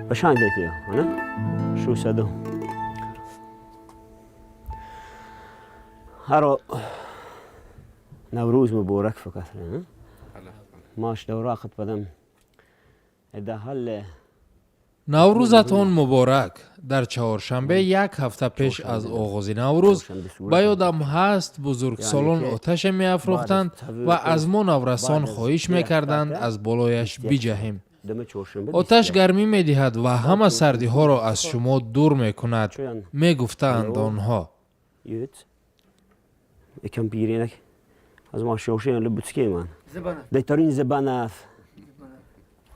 Башанг дети, ана? Шусаду. Ҳаро Наврӯз муборак факат. Маш даврақат падам. Эда ҳалле. Наврӯзатон муборак! Дар чаҳоршанбе, як ҳафта пеш аз оғози Наврӯз, ба ёдам ҳаст, бузургсолон оташе меафрӯхтанд ва аз мо наврасон хоҳиш мекарданд, аз болояш биҷаҳем. Оташ гармӣ медиҳад ва ҳама сардиҳоро аз шумо дур мекунад, мегуфтаанд онҳо. Икам пиринак аз ма шошин лубутски ман. Дейтарин зебанаф.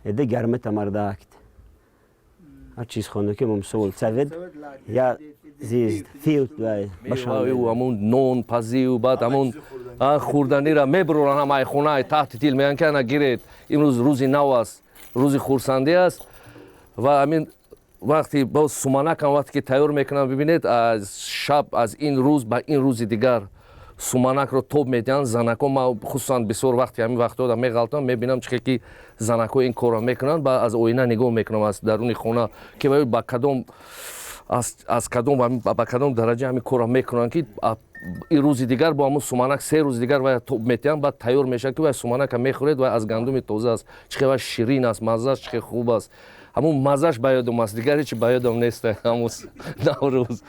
Эде гарме тамардакт. Ҳар чиз хонда ки мумсол цавед я зист фиут вай. Башан ҳамун нон пазию баъд ҳамун хӯрданиро мебуроранд ҳамаи хонаи таҳти тил, мегӯянд ки ана гиред, имрӯз рӯзи нав аст, рӯзи хурсандӣ аст. Ва ҳамин вақти боз суманакам вақте ки тайёр мекунам, бибинед, аз шаб аз ин рӯз ба ин рӯзи дигар суманакро тоб медиҳанд занакҳо. Ман хусусан бисёр вақти ҳамин вақтҳода меғалтам, мебинам чӣ хел ки занакҳо ин корро мекунанд. Ба аз оина нигоҳ мекунам аз даруни хона, ки ба кадом аз кадом ба кадом дараҷа ҳамин корро мекунанд, ки ин рӯзи дигар бо ҳамун суманак 3 рӯзи дигар вай тоб метиҳанд, баъд тайёр мешавад, ки вай суманака мехӯред, вай аз гандуми тоза аст, чӣ хел вай ширин аст, маззааш чӣ хел хуб аст. Ҳамун маззаш ба ёдам аст, дигар ҳеч ба ёдам нест ҳамун Наврӯз.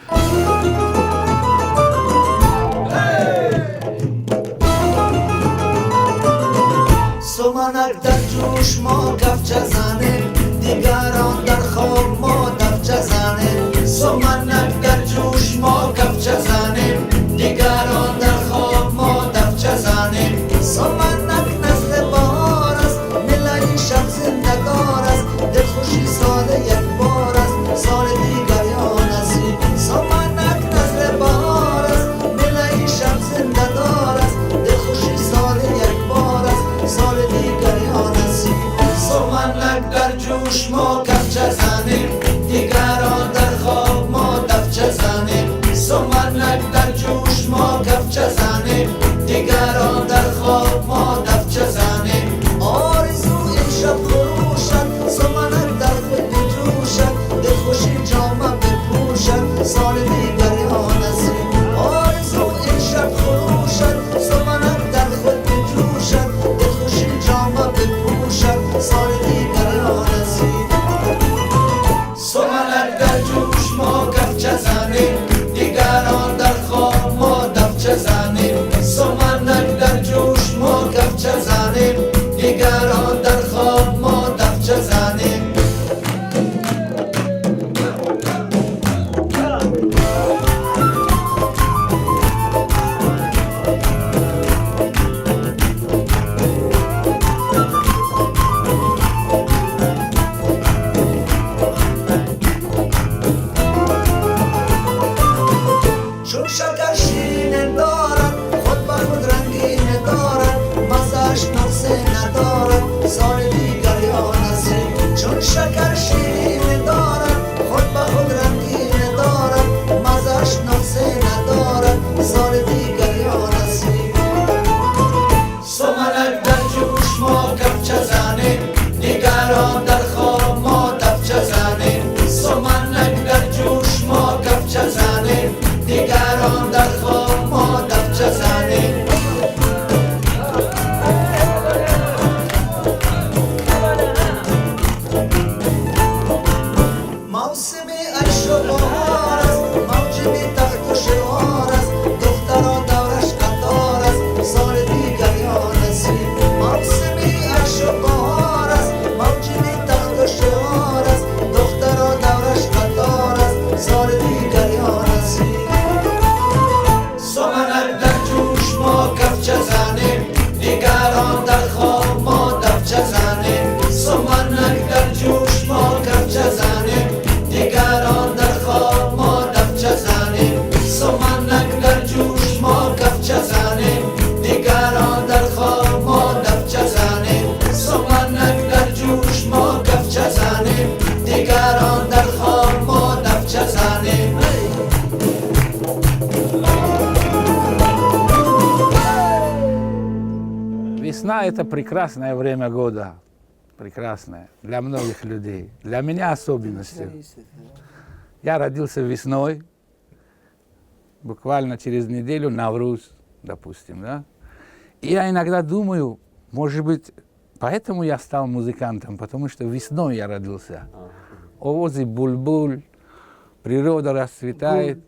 Суманак дар ҷӯш, мо кафча занем, дигарон дар хоб, мо дафча занем. Суманак дар ҷӯш, мо кафча занем, дигарон дар хоб, мо дафча занем. Суманак назли баҳор аст, милаи шаб зиндадор аст, дилхушӣ соли як бор аст, соли дигар ё насиб. Суманак назли баҳор аст, милаи шаб зиндадор аст, дилхушӣ соли як бор аст, соли дигар ё насиб. Суманак дар ҷӯш, мо кафча занем, дигарон дар хоб, мо дафча занем. Суманак дар ҷӯш, мо кафча занем, дигарон дар хоб, мо дафча занем. Орзу имшаб хурӯшад, суманак дар худ биҷӯшад, дилхушӣ ҷома бипӯшад, соли дигар ё насиб. Орзу имшаб хурӯшад, суманак дар худ биҷӯшад, дилхушӣ ҷома бипӯшад, соли дигар ё насиб. Суманак дар ҷӯш, мо кафча занем, дигарон дар хоб, мо дафча занем. Суманак дар ҷӯш, мо кафча занем, дигарон дар хоб, мо дафча занем. Чун шакар ширин дорад, худ ба худ рангин дорад, маззаш нуқсе надорад, соли дигар ё насиб. Чун шакар ширин дорад, худ ба худ рангин дорад, маззаш нуқсе надорад, соли дигар ё насиб. Суманак дар ҷӯш, мо кафча занем, дигарон дар хоб, мо дафча занем. Суманак дар ҷӯш, мо кафча занем, дигарон дар хоб, мо дафча занем. Мавсими айшу баҳор аст, мавҷиби тахту шиор аст, духтаро давраш қатор аст, соли дигар ё насиб. Мавсими айшу баҳор аст, мавҷиби тахту шиор аст, духтаро давраш қатор аст, соли дигар ё насиб. Суманак дар ҷӯш, мо кафча занем, дигарон дар хоб, мо дафча занем. Суманак дар ҷӯш, мо кафча занем, дигарон дар хоб, мо дафча занем. Суманак дар ҷӯш, мо кафча занем, дигарон дар хоб, мо дафча занем. Суманак дар ҷӯш, мо кафча занем, дигарон дар хоб, мо дафча занем. Весна – это прекрасное время года. Прекрасная для многих людей, для меня особенности. Я родился весной, буквально через неделю Навруз, допустим, да. И я иногда думаю, может быть, поэтому я стал музыкантом, потому что весной я родился. Овози булбул, природа расцветает.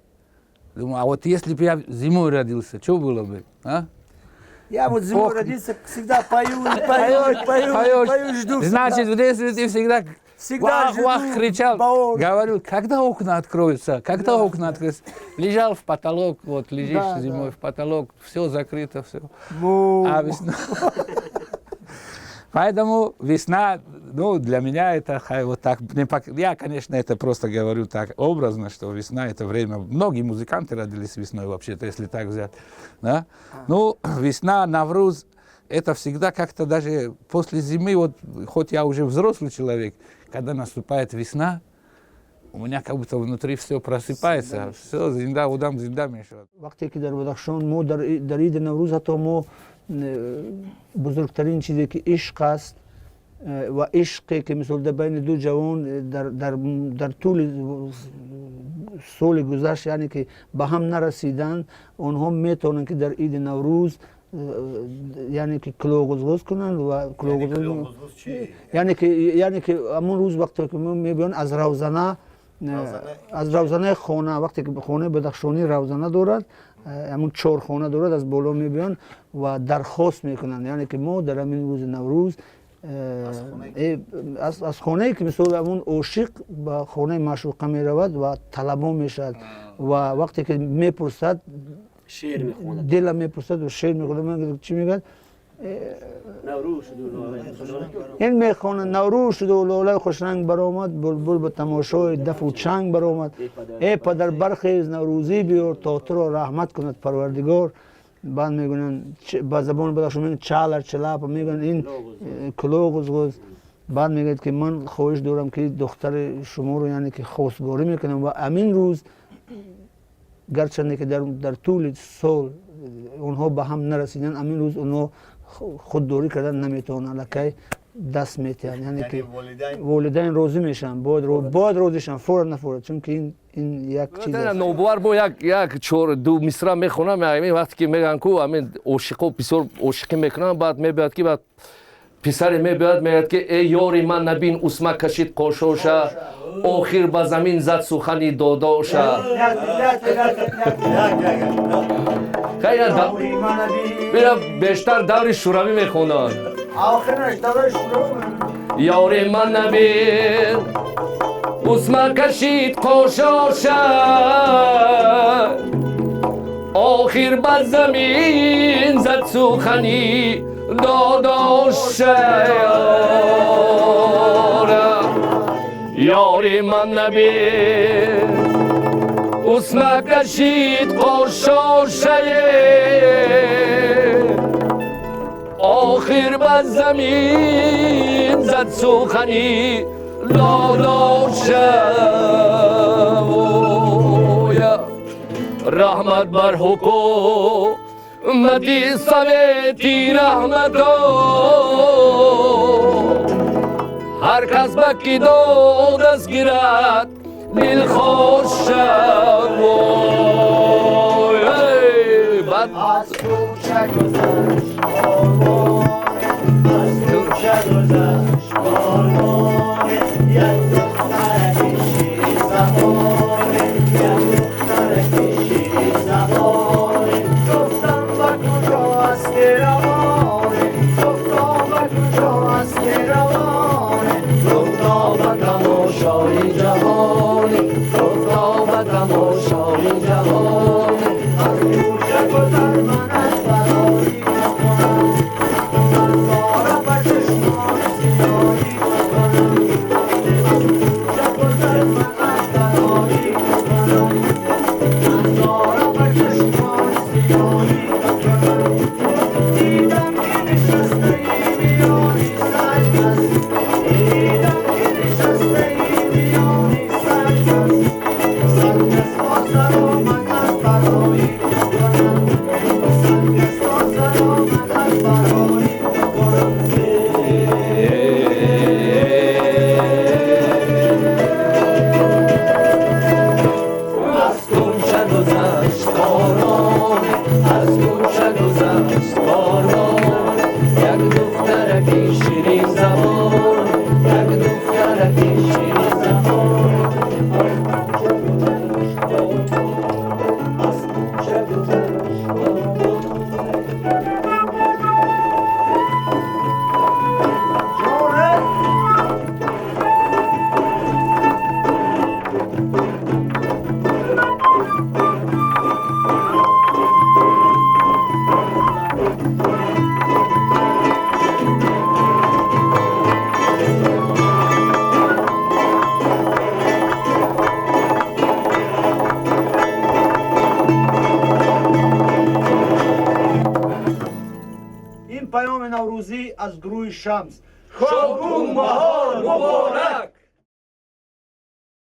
Думаю, а вот если бы я зимой родился, что было бы, а? Я вот зимой Ох. Родился, всегда пою, и пою, и пою, Поешь. пою, жду. Значит, в детстве ты всегда Всегда вах, жду вах кричал. Баор. Говорил, когда окна откроются, когда окна откроются. Лежал в потолок, вот лежишь зимой в потолок, все закрыто, все. Во. А весна... Поэтому весна, ну, для меня это вот так. Я, конечно, это просто говорю так образно, что весна это время. Многие музыканты родились весной вообще-то, если так взять. Да? Ну, весна, Навруз, это всегда как-то даже после зимы, вот хоть я уже взрослый человек, когда наступает весна, у меня как будто внутри все просыпается, все, зинда, одам зинда мешавад. Вақте ки дар Бадахшон мо дар иди Наврӯз ҳатто мо бузургтарин чизе ки ишқ аст ва ишқе ки мисол дар байни ду ҷавон дар тӯли соли гузашт яъне ки ба ҳам нарасиданд онҳо метавонанд ки дар иди Наврӯз яъне ки кулоғузғуз кунанд ва кулоғузғуз яъне ки ҳамон рӯз вақте ки мебиёнд аз равзана аз равзанаи хона вақте ки хонаи бадахшонӣ равзана дорад ҳамон чор хона дорад аз боло мебиёнд ва дархост мекунанд яъне ки мо дар ҳамин рӯзи Наврӯз аз хонае ки мисол ҳамон ошиқ ба хонаи маъшуқа меравад ва талабон мешавад ва вақте ки мепурсад шеър мехонад дила мепурсад ва шеър мехонад чӣ мегӯяд ин мехонад Наврӯз шуду лолаи хушранг баромад булбул ба тамошои дафу чанг баромад э падар бархез наврӯзӣ биёр то туро раҳмат кунад Парвардигор баъд мегӯянд ба забони бадахшон мегӯянд чалар чалапа мегӯянд ин кулоғузғуз баъд мегӯяд ки ман хоҳиш дорам ки духтари шуморо яъне ки хостгорӣ мекунам ва ҳамин рӯз гарчанде ки дар тӯли сол онҳо ба ҳам нарасиданд ҳамин рӯз онҳо худдорӣ кардан наметавонанд аллакай даст метиҳанд яъне ки волидайн розӣ мешаванд бояд розӣ шаванд форад нафорад чунки ин як чиз аст. Нобовар бо як чор ду мисра мехонам ҳамин вақте ки мегӯянд ку ҳамин ошиқо бисёр ошиқӣ мекунанд баъд мебиёяд ки баъд писаре мебиёяд мегӯяд ки э ёри ман набин усма кашид қошоша охир ба замин зад сухани додоша. Хайра бира бештар даври шӯравӣ мехонанд. Ёри ман набин усма кашид қошоша охир ба замин зад сухани додоша. Ёри ман набин усма кашид қошошае охир ба замин зад сухани додоша. Раҳмат бар ҳукумати совети раҳмато ҳар кас ба ки додаст гирад дилхош шавой. Бад аз кӯча гузашт корвон аз кӯча гузашт корвон як духтараки ширинзабон як духтараки ширинзабон гуфтам ба куҷо ҳасти равон гуфто ба куҷо ҳасти равон гуфто ба тамошои ҷаҳон гуфто ба тамошои ҷаҳон аз кӯча гузар ман аз барои Ин паёми наврӯзӣ аз гурӯҳи Шамс. Шодун баҳор муборак.